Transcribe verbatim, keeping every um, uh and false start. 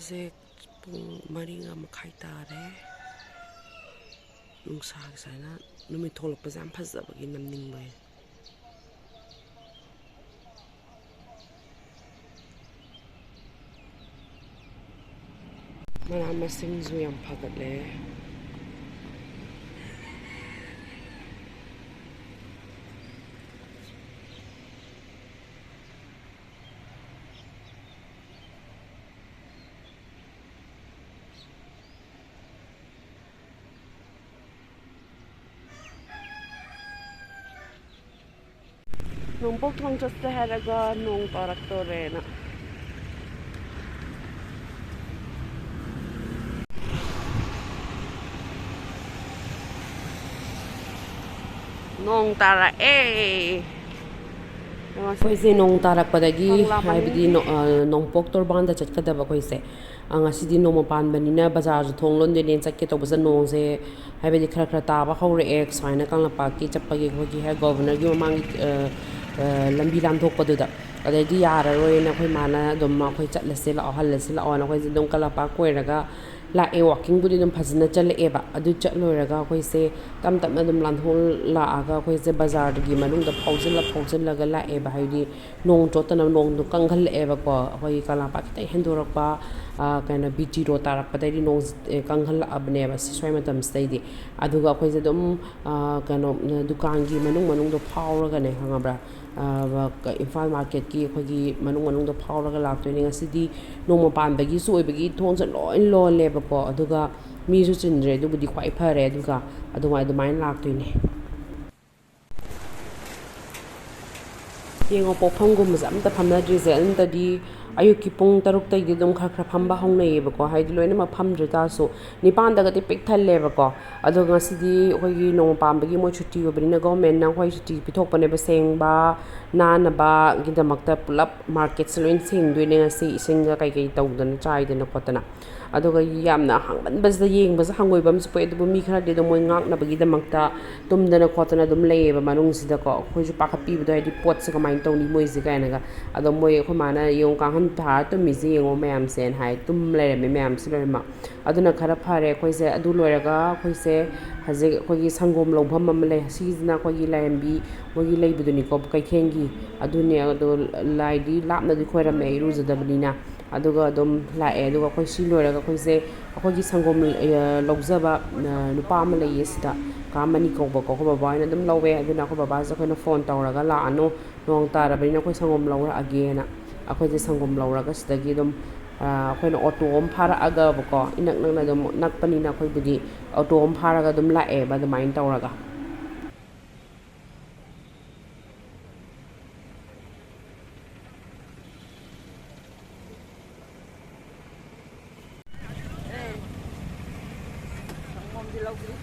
ꯍꯧꯖꯤꯛ ꯄꯨꯡ ꯃꯔꯤꯒ ꯃꯈꯥꯏ ꯇꯥꯔꯦ꯫ ꯅꯨꯡꯁꯥꯒꯤ ꯁꯨꯃꯥꯏꯅ ꯅꯨꯃꯤꯠ ꯊꯣꯛꯂꯛꯄꯁꯦ ꯌꯥꯝ ꯐꯖꯕꯒꯤ ꯅꯝꯅꯤꯡꯕ꯫ ꯃꯅꯥ ꯃꯁꯤꯡꯁꯨ ꯌꯥꯝ ꯐꯒꯠꯂꯦ꯫ ꯅꯣꯡꯄꯣꯛ ꯊꯣꯡ ꯆꯠꯁꯦ ꯍꯥꯏꯔꯒ ꯅꯣꯡ ꯇꯥꯔꯛꯇꯣꯔꯦꯅ꯫ ꯅꯣꯡ ꯇꯥꯔꯛꯑꯦ꯫ ꯑꯩꯈꯣꯏꯁꯦ ꯅꯣꯡ ꯇꯥꯔꯛꯄꯗꯒꯤ, ꯈꯣꯡ ꯂꯥꯝꯃꯅꯤ꯫ ꯍꯥꯏꯕꯗꯤ ꯅꯣ-, ꯑ, ꯅꯣꯡꯄꯣꯛ ꯇꯣꯔꯕꯥꯟꯗ ꯆꯠꯀꯗꯕ ꯑꯩꯈꯣꯏꯁꯦ, ꯑ, ꯉꯁꯤꯗꯤ ꯅꯣꯡꯃ ꯄꯥꯟꯕꯅꯤꯅ ꯕꯖꯥꯔꯁꯨ ꯊꯣꯡ ꯂꯣꯟꯗꯣꯏꯅꯦꯅ ꯆꯠꯀꯦ ꯇꯧꯕꯁꯤꯗ ꯅꯣꯡꯁꯦ ꯍꯥꯏꯕꯗꯤ ꯈꯔ ꯈꯔ ꯇꯥꯕ ꯍꯧꯔꯛꯑꯦ꯫ ꯁꯨꯃꯥꯏꯅ ꯀꯪꯂꯩꯄꯥꯛꯀꯤ ꯆꯠꯄꯒꯤ ꯑꯩꯈꯣꯏꯒꯤ ꯍꯦꯛ ꯒꯣꯕꯔꯅꯔꯒꯤ ꯃꯃꯥꯡꯒꯤ, ꯑ, ꯑ, ꯂꯝꯕꯤ ꯂꯥꯟꯊꯣꯛꯄꯗꯨꯗ꯫ ꯑꯗꯩꯗꯤ ꯌꯥꯔꯔꯣꯏꯅ ꯑꯩꯈꯣꯏ ꯃꯥꯅ ꯑꯗꯨꯝ ꯑꯩꯈꯣꯏ ꯆꯠꯂꯁꯦ ꯂꯥꯛꯑꯣ, ꯍꯜꯂꯁꯤ ꯂꯥꯛꯑꯣꯅ ꯑꯩꯈꯣꯏꯁꯦ ꯑꯗꯨꯝ ꯀꯪꯂꯩꯄꯥꯛ ꯀꯣꯏꯔꯒ ꯂꯥꯛꯑꯦ꯫ ꯋꯥꯛꯀꯤꯡꯕꯨꯗꯤ ꯑꯗꯨꯝ ꯐꯖꯅ ꯆꯠꯂꯛꯑꯦꯕ꯫ ꯑꯗꯨ ꯆꯠꯂꯣꯏꯔꯒ ꯑꯩꯈꯣꯏꯁꯦ ꯇꯞ ꯇꯞꯅ ꯑꯗꯨꯝ ꯂꯥꯟꯊꯣꯛꯂꯛꯑꯒ ꯑꯩꯈꯣꯏꯁꯦ ꯕꯖꯥꯔꯒꯤ ꯃꯅꯨꯡꯗ ꯐꯥꯎꯖꯤꯜꯂ ꯐꯥꯎꯖꯤꯜꯂꯒ ꯂꯥꯛꯑꯦꯕ꯫ ꯍꯥꯏꯗꯤ ꯅꯣꯡ ꯆꯣꯠꯇꯅꯕ ꯅꯣꯡꯗꯣ ꯀꯪꯍꯜꯂꯛꯑꯦꯕꯀꯣ꯫ ꯑꯩꯈꯣꯏꯒꯤ ꯀꯪꯂꯩꯄꯥꯛ ꯈꯤꯇꯪ ꯍꯦꯟꯗꯣꯔꯛꯄ, ꯑ, ꯀꯩꯅꯣ, ꯕꯤ ꯇꯤ ꯔꯣꯗ ꯇꯥꯔꯛꯄꯗꯩꯗꯤ ꯅꯣꯡ, ꯑꯦ, ꯀꯪꯍꯜꯂꯛꯑꯕꯅꯦꯕ ꯁꯤ ꯁ꯭ꯋꯥꯏ ꯃꯇꯝꯁꯤꯗꯩꯗꯤ꯫ ꯑꯗꯨꯒ ꯑꯩꯈꯣꯏꯁꯦ ꯑꯗꯨꯝ, ꯑ, ꯀꯩꯅꯣ, ꯗꯨꯀꯥꯟꯒꯤ ꯃꯅꯨꯡ ꯃꯅꯨꯡꯗꯣ ꯐꯥꯎꯔꯒꯅꯦ, ꯈꯪꯉꯕ꯭ꯔꯥ? ꯑ, ꯏꯝꯐꯥꯜ ꯃꯥꯔꯀꯦꯠꯀꯤ ꯑꯩꯈꯣꯏꯒꯤ ꯃꯅꯨꯡ ꯃꯅꯨꯡꯗꯣ ꯐꯥꯎꯔꯒ ꯂꯥꯛꯇꯣꯏꯅꯦ꯫ ꯉꯁꯤꯗꯤ ꯅꯣꯡꯃ ꯄꯥꯟꯕꯒꯤꯁꯨ ꯑꯣꯏꯕꯒꯤ ꯊꯣꯡꯁꯦ ꯂꯣꯏ ꯂꯣꯜꯂꯦꯕꯀꯣ꯫ ꯑꯗꯨꯒ ꯃꯤꯁꯨ ꯆꯤꯟꯗ꯭ꯔꯦ, ꯑꯗꯨꯕꯨꯗꯤ ꯈ꯭ꯋꯥꯏ ꯐꯔꯦ꯫ ꯑꯗꯨꯒ ꯑꯗꯨꯃꯥꯏ-, ꯑꯗꯨꯃꯥꯏꯅ ꯂꯥꯛꯇꯣꯏꯅꯦ꯫ ꯌꯦꯡꯉꯣ, ꯄꯣꯠꯐꯝꯒꯨꯝꯕꯁꯦ ꯑꯝꯇ ꯐꯝꯅꯗ꯭ꯔꯤꯁꯦ꯫ ꯑꯗꯨ ꯅꯠꯇꯗꯤ ꯑꯌꯨꯛꯀꯤ ꯄꯨꯡ ꯇꯔꯨꯛꯇꯩꯗꯤ ꯑꯗꯨꯝ ꯈꯔ ꯈꯔ ꯐꯝꯕ ꯍꯧꯅꯩꯌꯦꯕꯀꯣ, ꯍꯥꯏꯗꯤ ꯂꯣꯏꯅꯃꯛ ꯐꯝꯗ꯭ꯔ ꯇꯥꯔꯁꯨ ꯅꯤꯄꯥꯟꯗꯒꯗꯤ ꯄꯤꯛ ꯊꯜꯂꯦꯕꯀꯣ꯫ ꯑꯗꯣ ꯉꯁꯤꯗꯤ ꯑꯩꯈꯣꯏꯒꯤ ꯅꯣꯡꯃ ꯄꯥꯟꯕꯒꯤ ꯃꯣꯏ ꯁꯨꯇꯤ ꯑꯣꯏꯕꯅꯤꯅ ꯒꯣꯔꯃꯦꯟꯅ ꯑꯩꯈꯣꯏ ꯁꯨꯇꯤ ꯄꯤꯊꯣꯛꯄꯅꯦꯕ꯫ ꯁꯦꯡꯕ, ꯅꯥꯟꯅꯕꯒꯤꯗꯃꯛꯇ ꯄꯨꯂꯞ ꯃꯥꯔꯀꯦꯠꯁꯦ ꯂꯣꯏ ꯁꯦꯡꯗꯣꯏꯅꯦ ꯉꯁꯤ, ꯏꯁꯤꯡꯒ ꯀꯩꯀꯩ ꯇꯧꯗꯅ ꯆꯥꯏꯗꯅ ꯈꯣꯠꯇꯅ꯫ ꯑꯗꯨꯒ ꯌꯥꯝꯅ ꯍꯥꯡꯃꯟꯕꯁꯤꯗ ꯌꯦꯡꯕꯁꯦ ꯍꯪꯒꯣꯏꯕ ꯑꯃꯁꯨ ꯄꯣꯛꯑꯦ, ꯑꯗꯨꯕꯨ ꯃꯤ ꯈꯔꯗꯤ ꯑꯗꯨꯝ ꯃꯣꯏ ꯉꯥꯛꯅꯕꯒꯤꯗꯃꯛꯇ ꯇꯨꯝꯗꯅ ꯈꯣꯠꯇꯅ ꯑꯗꯨꯝ ꯂꯩꯌꯦꯕ ꯃꯅꯨꯡꯁꯤꯗꯀꯣ꯫ ꯑꯩꯈꯣꯏꯁꯨ ꯄꯥꯈꯠꯄꯤꯕꯗꯣ, ꯍꯥꯏꯗꯤ ꯄꯣꯠꯁꯦ ꯀꯃꯥꯏꯅ ꯇꯧꯅꯤ ꯃꯣꯏꯁꯦ ꯀꯥꯏꯅꯒ꯫ ꯑꯗꯣ ꯃꯣꯏ, ꯑꯩꯈꯣꯏ ꯃꯥꯅ ꯌꯦꯡꯉꯨ ꯀꯥꯡꯈꯟ ꯊꯥꯔ ꯇꯨꯝꯃꯤꯁꯦ ꯌꯦꯡꯉꯣ ꯃꯌꯥꯝꯁꯦꯅ ꯍꯥꯏ꯫ ꯇꯨꯝ ꯂꯩꯔꯝꯃꯦ ꯃꯌꯥꯝꯁꯦ ꯂꯣꯏꯅꯃꯛ꯫ ꯑꯗꯨꯅ ꯈꯔ ꯐꯔꯦ꯫ ꯑꯩꯈꯣꯏꯁꯦ ꯑꯗꯨ ꯂꯣꯏꯔꯒ ꯑꯩꯈꯣꯏꯁꯦ ꯍꯧꯖꯤꯛ ꯑꯩꯈꯣꯏꯒꯤ ꯁꯪꯒꯣꯝ ꯂꯧꯐꯝ ꯑꯃ ꯂꯩ꯫ ꯁꯤꯒꯤꯁꯤꯅ ꯑꯩꯈꯣꯏꯒꯤ ꯂꯥꯏꯔꯦꯝꯕꯤ ꯃꯣꯏꯒꯤ ꯂꯩꯕꯗꯨꯅꯤꯀꯣ, ꯀꯩꯊꯦꯜꯒꯤ꯫ ꯑꯗꯨꯅꯦ꯫ ꯑꯗꯣ ꯂꯥꯏꯗꯤ ꯂꯥꯞꯅꯗꯤ ꯈꯣꯏꯔꯝꯃꯦ, ꯏꯔꯨꯖꯗꯕꯅꯤꯅ꯫ ꯑꯗꯨꯒ ꯑꯗꯨꯝ ꯂꯥꯛꯑꯦ꯫ ꯑꯗꯨꯒ ꯑꯩꯈꯣꯏ ꯁꯤ ꯂꯣꯏꯔꯒ ꯑꯩꯈꯣꯏꯁꯦ ꯑꯩꯈꯣꯏꯒꯤ ꯁꯪꯒꯣꯝ, ꯑ, ꯂꯧꯖꯕ, ꯑ, ꯅꯨꯄꯥ ꯑꯃ ꯂꯩꯌꯦ ꯁꯤꯗ, ꯀꯥ ꯃꯅꯤ ꯀꯧꯕꯀꯣ꯫ ꯑꯩꯈꯣꯏ ꯕꯕꯥ ꯍꯣꯏꯅ ꯑꯗꯨꯝ ꯂꯧꯋꯦ꯫ ꯑꯗꯨꯅ ꯑꯩꯈꯣꯏ ꯕꯕꯥꯁꯦ ꯑꯩꯈꯣꯏꯅ ꯐꯣꯟ ꯇꯧꯔꯒ, "ꯂꯥꯛꯑꯅꯨ, ꯅꯣꯡ ꯇꯥꯔꯕꯅꯤꯅ ꯑꯩꯈꯣꯏ ꯁꯪꯒꯣꯝ ꯂꯧꯔꯛꯑꯒꯦꯅ" ꯑꯩꯈꯣꯏꯁꯦ ꯁꯪꯒꯣꯝ ꯂꯧꯔꯒ ꯁꯤꯗꯒꯤ ꯑꯗꯨꯝ, ꯑ, ꯑꯩꯈꯣꯏꯅ ꯑꯣꯇꯣ ꯑꯃ ꯐꯥꯔꯛꯑꯒꯕꯀꯣ, ꯏꯅꯛ ꯅꯛꯅ ꯑꯗꯨꯝ ꯅꯛꯄꯅꯤꯅ ꯑꯩꯈꯣꯏꯕꯨꯗꯤ ꯑꯣꯇꯣ ꯑꯃ ꯐꯥꯔꯒ ꯑꯗꯨꯝ ꯂꯥꯛꯑꯦꯕ꯫ ꯑꯗꯨꯃꯥꯏꯅ ꯇꯧꯔꯒ ꯁꯪꯒꯣꯝꯗꯤ ꯂꯧꯗ꯭ꯔꯤ꯫